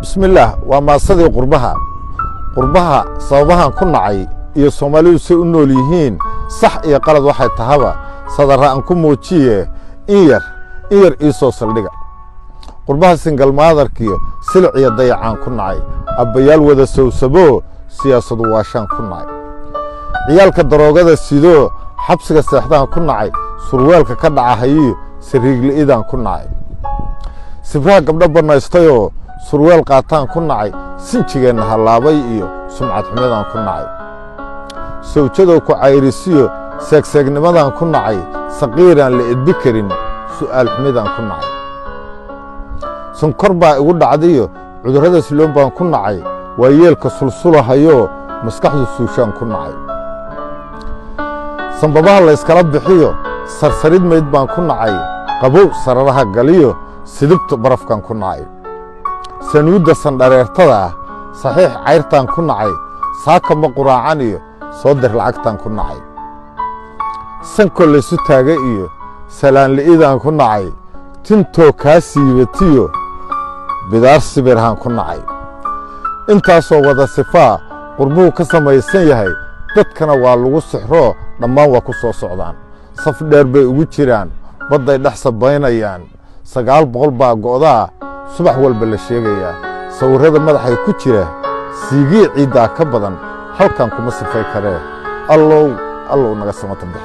Bismillaah, waa maasadii qurbaha. Qurbaha sababahan ku nacay iyo Soomaalidu say u nool yihiin, sax iyo qalad waxay tahaba, sadara aan ku muujiye, in yar in yar ii soo saldhiga. Qurbaha single motherkiyo silic iyo dayacaan ku nacay. Abbayaal wada sowsaboo siyaasadu waashaan ku nacay. Ciyaalka daroogada sidoo xabsiga seexdaan ku nacay. Surweelka ka dhacahayiyo sariigli'idaan ku nacay. Sibraha gabdho bannaystayoo surweel qaataan ku nacay. Sinjigeenna hallaabay iyo sumcad xumadaan ku nacay. Sawjadow ku cayrisiyo seegseegnimadaan ku nacay. Saqiiraan la edbi karin su'aal xumidaan ku nacay. Sonkor baa igu dhacdiyo cudurrada siloon baan ku nacay. Waayeelka sulsulahayoo maskaxdu suushaan ku nacay. Sambabaha layskala bixiyo sarsarid mayd baan ku nacay. Qabow sararaha galiyo sidibta barafkaan ku nacay. Sanuudda sandhareertada ah saxiix cayrtaan ku nacay. Saaka ma quraacan iyo soo dir lacagtaan ku nacay. Sankoo laysu taaga iyo salaanli'idaan ku nacay. Tintoo kaa siibatiyo bidaar sibirhaan ku nacay. Intaasoo wada sifaa qurbuhu ka samaysan yahay, dadkana waa lagu sixroo dhammaan waa ku soo socdaan. Saf dheer bay ugu jiraan, badday dhex sabaynayaan. 900 baa go'daa subax walba la sheegayaa. Sawirrada madaxay ku jira siigii ciiddaa ka badan, halkan kuma sifay karee. Allow, Allow, naga samata bix.